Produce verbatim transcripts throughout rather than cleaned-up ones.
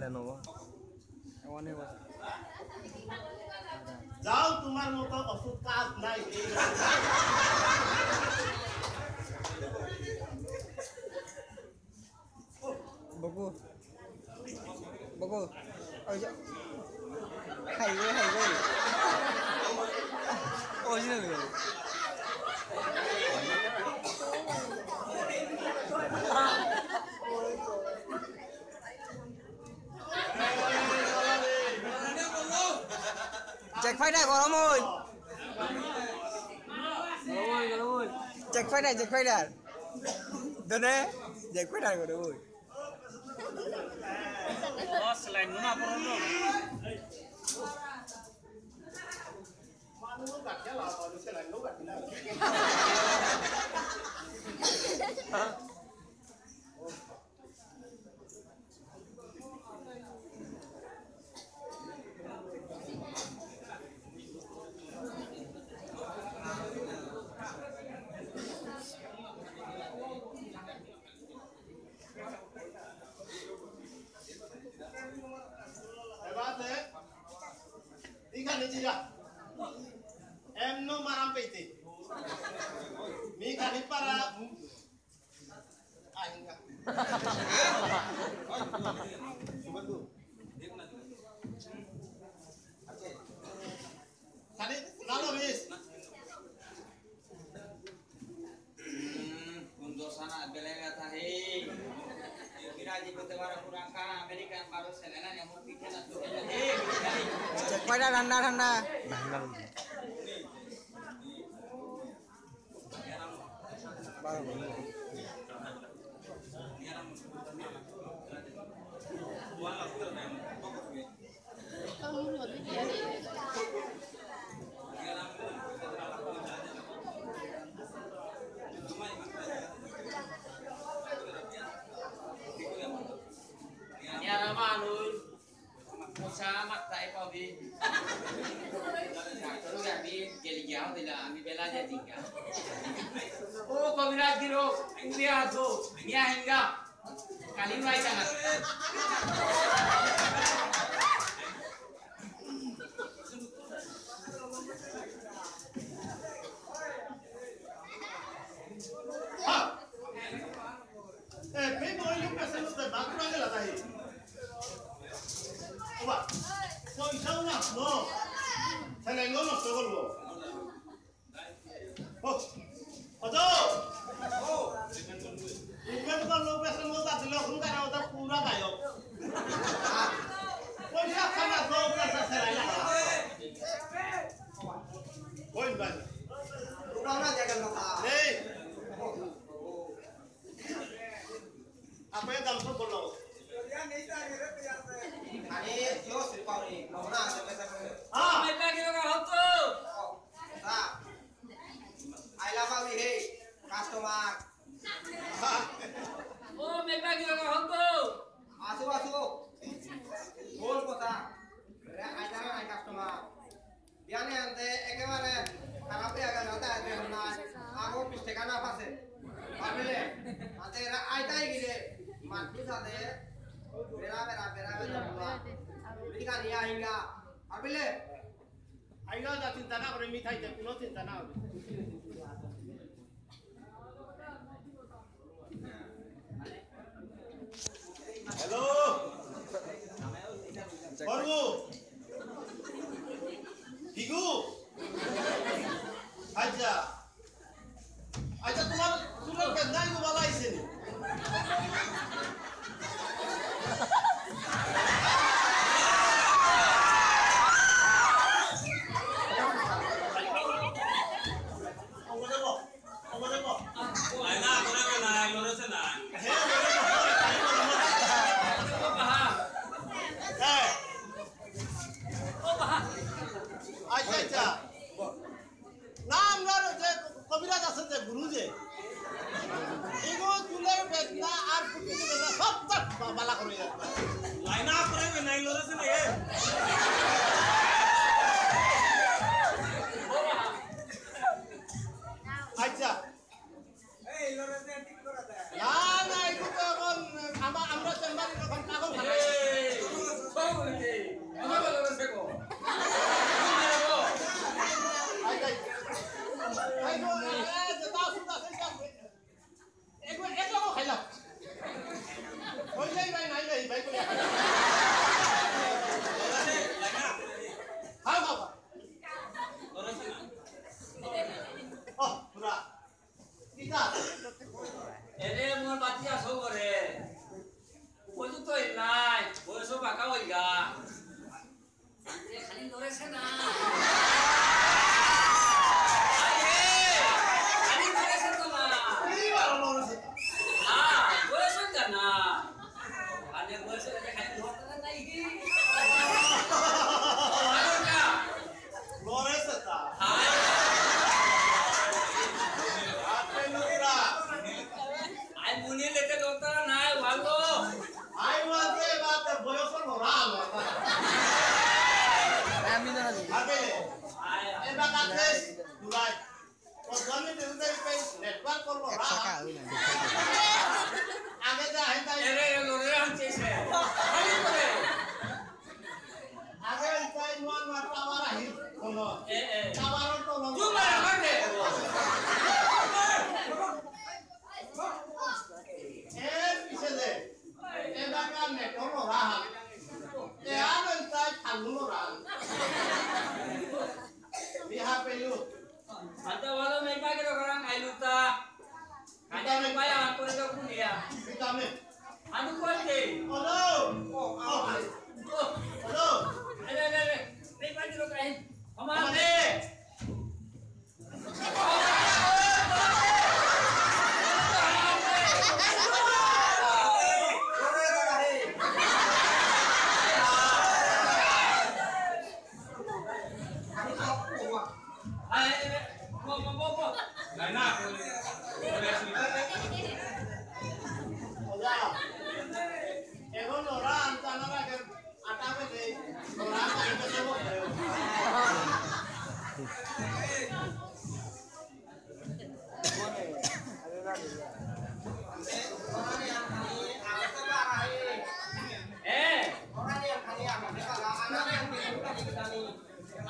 জানো বা? অনেক বছর। যাও, তোমার মতো ওষুধ কাজ নাই। বকু। বকু। ওই যে। Highway, highway. Original গাড়ি। Jet fighter গরম হই। গরম হই, গরম হই। Jet fighter, jet fighter। দনে, jet fighter গরম হই। Boss, line না পড়ো না। এবারে, ইখানে জিয়া। এমনো মারাম পেইতে। মি খানি পারা। আইঙ্গা। খানি, নালো miss. Hmm, untuk sana belega tahi. Kira di kota baru kurang kan Amerika yang baru selena yang mau bikin atau belega. Jet fighter ঠান্ডা ঠান্ডা। বারো। Yara manun, musa matai pabi. Terus kami geligia dila, ami bela jadi ka. Oh, kami lagi ro, ini ato, ini hingga. Kali mai tanga. Ha! এ, পেই বই লোক আছে, লোক আছে, বাঘ পুরা গেল তাই। ওবা, পয়সাও না, নো। ছেলে লো নষ্ট করলো। ও, কত? ও, ইভেন্ট করলো, পেছন মতো দিল, এখন কারা ওটা পুরা গায়ক। পয়সা খানা তো, পয়সা ছেলে না। কই ভাই? পুরা না জায়গা কথা। এই। আপনি দাম সব বললো। আরে, কিয় শ্রীপাউনি? নমুনা আছে, পেশা করে। হ্যাঁ। মেটা কিলো কা হতো? ও, তা। আইলা পাউনি হে, কাস্টমার। ও, মেটা কিলো কা হতো? আসো, আসো। বল কথা। রে, আইলা না, কাস্টমার। বিয়ানে আনতে একেবারে খারাপ হয়ে গেল, তাই আনতে না, আগো বিশ টাকা না পাসে। ভাবিলে, আনতে এরা আইতাই গিলে, মাতলু সাথে, বেড়া, বেড়া, বেড়া, বেড়া, বেড়া। বিড়ি খানি আহিঙ্গা। ভাবিলে, আহিঙ্গা তা চিন্তা না করে, মিঠাইতে কোনো চিন্তা না হবে। হ্যালো। করবো। কি গো? আচ্ছা। আচ্ছা, তোমার চুলের বেদনাই তো বালা আইছে নি? ও, বুঝে গো। আই না, করে না, আই লড়েছে না। হ্যাঁ। আচ্ছা, আচ্ছা। না, আমরা যে কবিরাজ আছে যে গুরু যে, এগো চুলের বেদনা আর ফুটুকি বেদনা সব তার বা-, বালা করে যায়। লাইনা করে নাই লড়েছে না, এ। আচ্ছা। এই, লড়ে দে, ঠিক করে দে। না, না, এটা তো এখন আমা-, আমরা চেম্বারে এখন পাগল থাকে। এই। এগো, এগো, এগো খাইলাম। হইলেই ভাই, নাই ভাই, ভাই করে। খাও, খাও, খাও। ও, পুরা। কিতা? এরে মোর বাতি আসো করে। উপযুক্ত হইল নাই, বয়সও পাকা হইল গা। এ খালি লড়েছে না। আরে, খালি লড়েছে তো না। এই বারো লড়েছে তো। হ্যাঁ, বয়স হইল না। আরে বয়স হইল না, খালি লড়তে না নাই কি? আরে কা? লড়েছে তা। আই মুনি লেতে ডক্টর নাই ভালো। আই মাঝে বাতে বয়স হলো রাম। আমি না জানি। আগে, এবার কাছে দুলাই। ও জমি দিতে দিতে নেটওয়ার্ক করলো রাম। আগে যা হেন তাই। এরে, এরে, লড়ে রাম চেয়েছে। খালি করে। আগে ইতাই নুয়া নুয়া টাওয়ার আহি কোনো। এ, এ। টাওয়ারর তো লম। তুই মারা মার দে। এর পিছে দে। এ বাকা নেটর রাহা। এ আর ইতাই ফালু রাহা। বিহা পেলু। আচ্ছা, ভালো মেয়ে পাকে তো করাং আইলু তা। Kanya ni paya ang kulit ko niya. Kita me. Ano ko ate? Hello. Oh, oh. Hello. Hello, hello, hello. May pwede ko kain. Pamate. এ!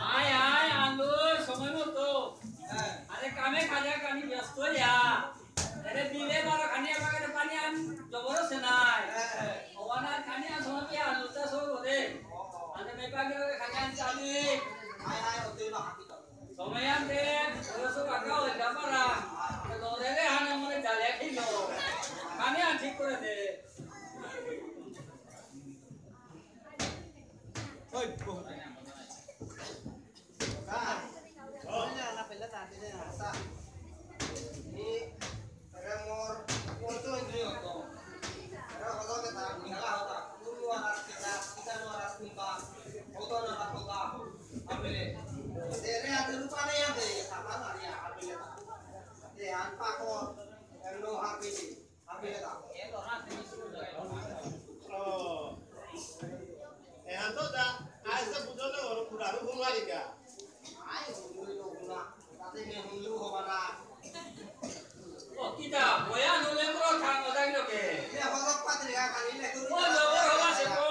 আয়, আয়, আনলো, সময় মতো। আরে কামে কাজে কানি ব্যস্ত ইয়া। আরে বিলে বারো খানি আমাকে পানি আন জবরদস্ত নাই। ওয়ানা খানি আন সময় পেয়ে আনলো, তা সব ওদের। আরে মেপাকে খানি আন চালু। আয়, আয়, ওদের বাকি তো। সময় আনতে, ওরা সব আঁকা হয়ে যাবারা। তো ওদের হানে মনে জালে খিলো। খানি আন ঠিক করে দে। ওই, ওই। ও। এহান তো যা, আইসে বুঝলে ওর কুড়ারু ঘুমারিকা। আই হুনলু হুনা, তাতে মে হুনলু হবা না। ও, কিতা, বয়া নুলে মোর থাং ওদাই লোকে। মে হলক পাত্রিকা খালি লেখু। ও, জবর হবা সে কো।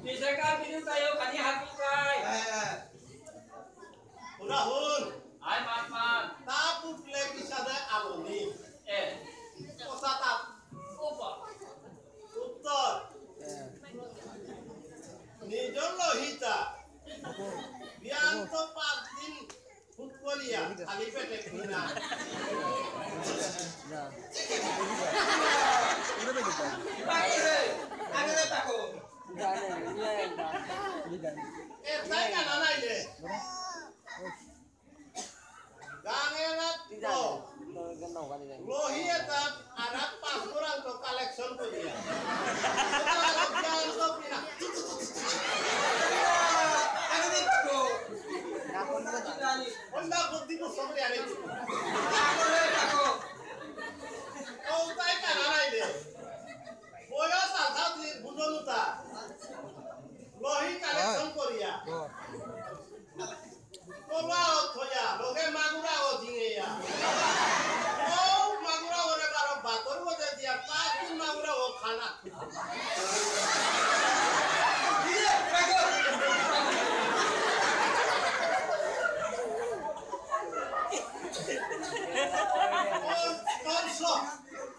পিছে কা পিছু তাইও খালি হাতি পাই। হ্যাঁ, হ্যাঁ। হুনা হুন। আয় মাত মাত। তা পুতলে কিসাদে আলোনি। এ। ওসা তা। ওপা। উত্তর। নিজর লহিতা। বিয়ান্ত পাঁচ দিন ফুটকরিয়া খালি পেটে খুনা। বাকি হে, আগে দে তাকো। এ, তাই না, না, নাই রে। গাঙে রাত তো। লোহি এতা আরাক পাঁচ কোরাং তো কালেকশন করিয়া। ওটা আরাক গাঙ তো পিনা। আরে দেখো। অন্যা বুদ্ধি কো সবরে আরে। ও তাই কানা নাই দে। বয়স আধা দি বুঝলু তা। লোহি কালেকশন করিয়া। কলাও থয়া, লগে মাগুরাও জিঙেয়া। ও মাগুরাও রে বারো বাতর মধ্যে দিয়া, পাঁচ দিন মাগুরাও খানা। কোন, কোন শো?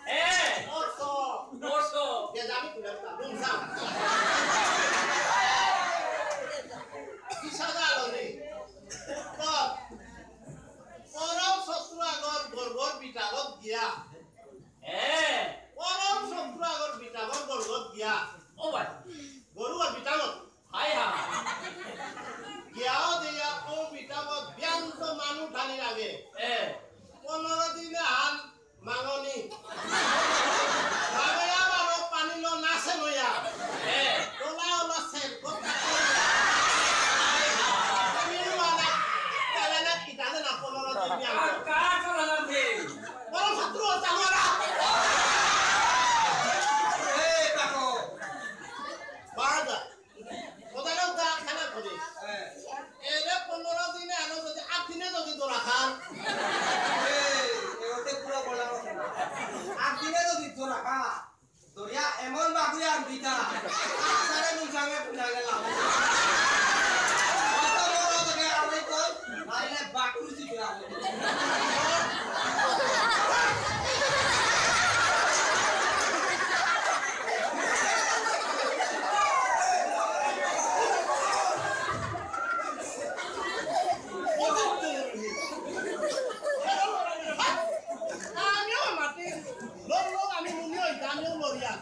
এ! কোন শো? কোন শো? যে জানি তুলে না, বুঝা। কিসা জানো নি? তো, পরম শত্রু আগর গর্গর বিটাগত গিয়া। এ! পরম শত্রু আগর বিটাগর গর্গত গিয়া। ও ভাই। গরু আর বিটাগত। হায় হায়। গিয়াও দিয়া ও বিটাগত বিয়ান্ত মানু ঢালি লাগে। এ। পনেরো দিনে হান মাঙনি। ভাবেয়া বারো পানি লো নাচে লইয়া। এ। ওলা ওলা সের কথা। মিলু আলা, তাহলে না কি জানে না পনেরো দিন বিয়ান্ত। কা, কা চলা না দে? পরম শত্রু হচ্ছে আমরা। এ, কাকো। বারো দা। ওদারও দা খানা করে। হ্যাঁ। এরে পনেরো দিনে আনো যদি আট দিনে যদি দোরা খান। এ, এ ওতে পুরো বলা কথা না। আট দিনে যদি দোরা খা, দরিয়া এমন বাগুয়া আনবিতা। আসারে নুন সঙ্গে পুনা গেলাম। অত বড় তোকে আমি কই, নাইলে বাকুর সিটে আমি। আমিও মাটি, লোক লোক আমি মুনি হই, আমিও মরিয়া।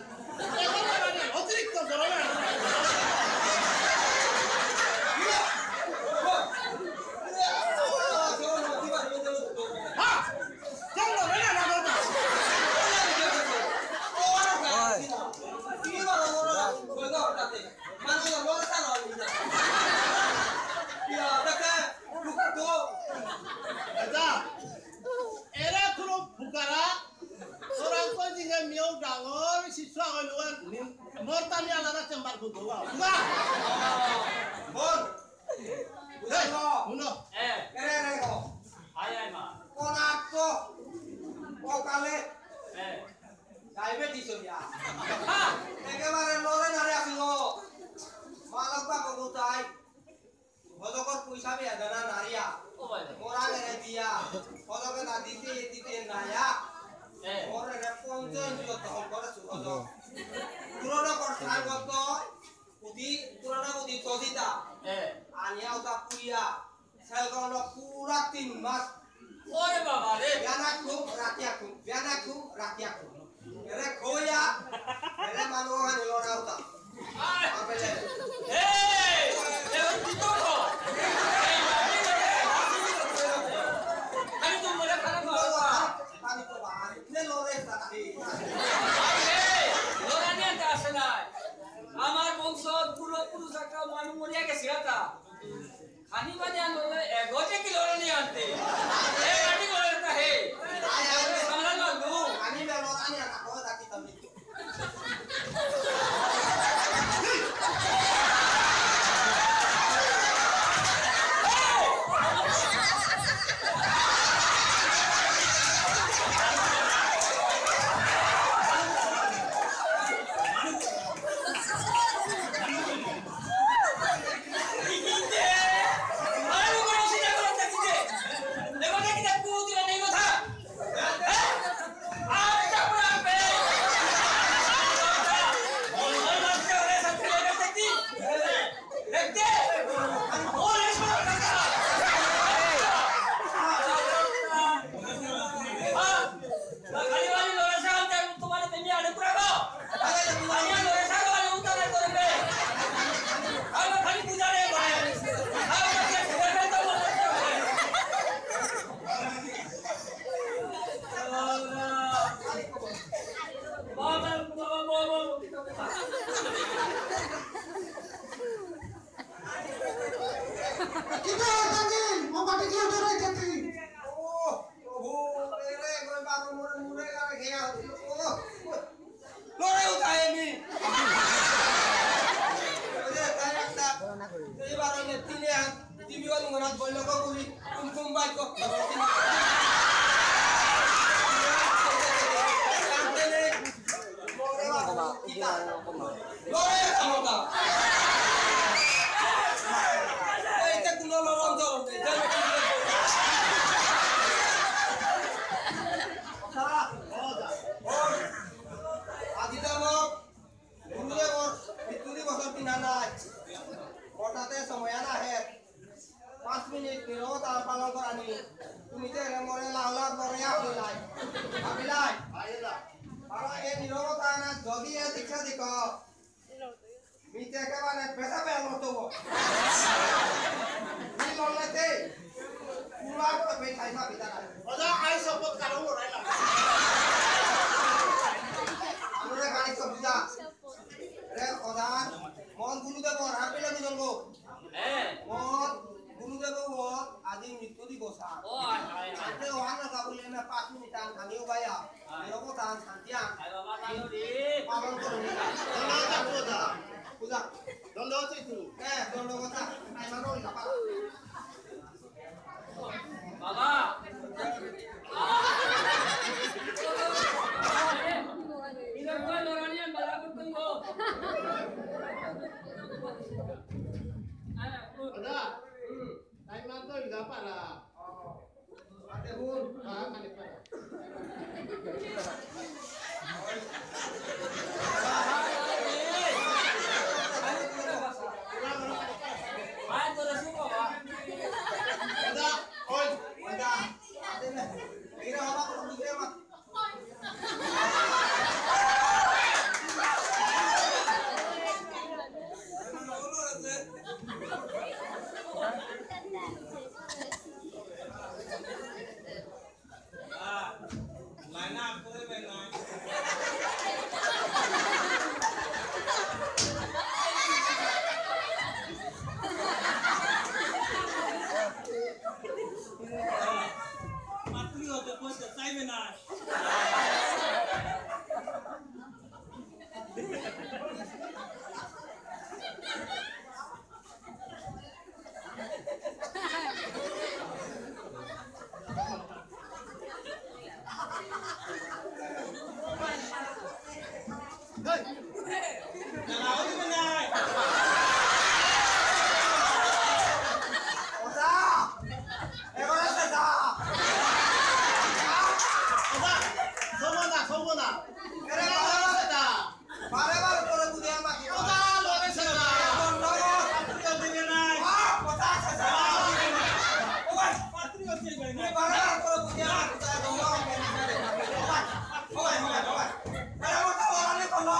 এখন মানে অতিরিক্ত গরমে হ্যাঁ, চল, না, না, না, না, না। ওই। দাদা, এরা কোনো ফুকারা, ওরা কই দিকে মিয়াও ডাঙর, শিষ্য হইল, আর নি-, মোর তামি আলাদা চেম্বার খুলতো, বাবা। বল। এই, বুঝলো? শুনো। এ। এরে, এরে, গো। আয়, আয়, মা। কোন আত্ম? অকালে। এ। ডায়াবেটিস হইয়া। হা! একেবারে লড়ে নাড়ে আসিল। মালক বাবু কোথায়? হজকর পয়সা বেয়া দেনা নারিয়া। ও ভাই। মোরা গেলে দিয়া। হজকে না দিতে, দিতে নায়া। এ। মোরে রে পঞ্চাশ ইঞ্চি দখল করে সুহজ। পুরনো কর সার গত। উদি, পুরনো উদি তদিতা। এ। আনিয়া উতা পুইয়া। সেলগলো পুরা তিন মাস। ওরে বাবা রে। বিয়ানা খুব, রাতিয়া খুব, বিয়ানা খুব, রাতিয়া খুব। এরে খোয়া, এরে মানু হানি লড়াউতা। আয়। আপেলে। এই, এ, তুই তো খো। এই, আমি তো মরে খারাপ হবো। আমি তো বাহার, নে লড়ে সাথে। আরে, লড়ানি আনতে আসে নাই। আমার বংশ পূর্বপুরুষ একটা মানু মরিয়া গেছে, এটা। খানি বাজে আনলো, এগোতে কি লড়ানি আনতে? এ, গাড়ি লড়ানি তা হে। আয়, আয়, আয়। সামনে লো, লো। আমি বেলো, আমি আর আগো ডাকি তুমি। বারো এ নীরবতা না, যদি এ দীক্ষা দিক, মিতে একেবারে বেদা বেয়া মতো। নি লড়লেতে, পুরা করে বেঠাই না বিদায়। ওজা আই শপথ কারো লড়াই না। আমরা গাড়ি তো বুঝা। রে ওদান, মন গুরুদেব আর হারপেলে বুঝলগো। হ্যাঁ। মন গুরুদেব ও আজি মৃত্যু দিবস। ও, আয়, আয়, আয়। আজকে ওহান না বললে না পাঁচ মিনিট আন খানিও গায়া। আয়। এরকম তান শান্তি আন। আয় বাবা, তাই রে। পালন করুন। ধন্যবাদ, পূজা। পূজা। ধন্যবাদ, তুই। হ্যাঁ, ধন্যবাদ। আয়, মানো, ওই কাপড়। বাবা। ইনো কই লড়ানিয়ান বালা করতেন গো। দাদা, হুম। টাইম আর তো ইলা পারা। আতে হুন। হ্যাঁ, খালি পারা। বারে বারে করে বুঝে আমার। ওটা লড়ে সেটা। বন্ধ কর। পাত্রীয় দিবে নাই। আ, কথা আছে, স্যার। ও ভাই, পাত্রীয় দিবে নাই। বারে বারে করে বুঝে আমার। ও ভাই, ও ভাই, ও ভাই। আরে, ওটা লড়ানি করো।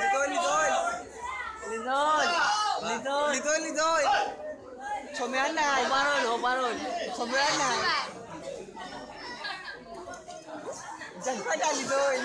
লিদৈ, লিদৈ। লিদৈ, লিদৈ। লিদৈ, লিদৈ। সময় আর নাই। Over all, over all. সময় আর নাই। জানপা ডালি দই।